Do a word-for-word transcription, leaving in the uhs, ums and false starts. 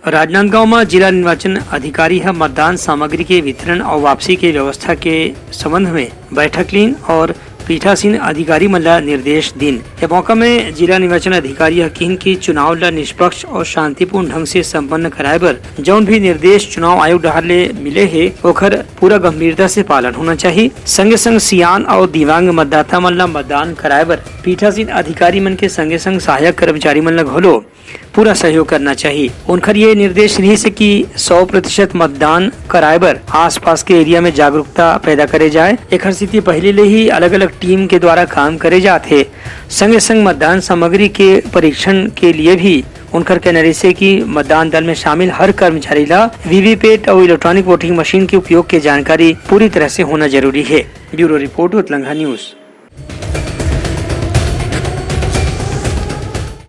राजनांदगांव म जिला निर्वाचन अधिकारी ह मतदान सामग्री के वितरण अउ वापसी के व्यवस्था के संबंध में बैठक लीन और पीठासीन अधिकारी मन ला निर्देश दीन। ए मौका में जिला निर्वाचन अधिकारी ह किहिन कि चुनाव ला निष्पक्ष और शांतिपूर्ण ढंग से संपन्न कराए बर जौन भी निर्देश चुनाव आयोग डहार ले मिले हे, ओखर पूरा गंभीरता से पालन होना चाहिए। संगे संग सियान और दिव्यांग मतदाता मन ला मतदान कराए बर पीठासीन अधिकारी मन के संगे संग सहायक कर्मचारी मन ला घलो पूरा सहयोग करना चाहिए। उनकर ये निर्देश रहिस हे कि सौ प्रतिशत मतदान कराए बर आसपास के एरिया में जागरूकता पैदा करे जाए। एखर सेती पहले ले ही अलग-अलग टीम के द्वारा काम करे जात हे। संगे संग मतदान सामग्री के परीक्षण के लिए भी उनकर कहना रहिस हे कि मतदान दल में शामिल हर कर्मचारी ला वीवीपैट और इलेक्ट्रॉनिक वोटिंग मशीन के उपयोग के जानकारी पूरी तरह से होना जरूरी है। Bureau report, Utlangha news.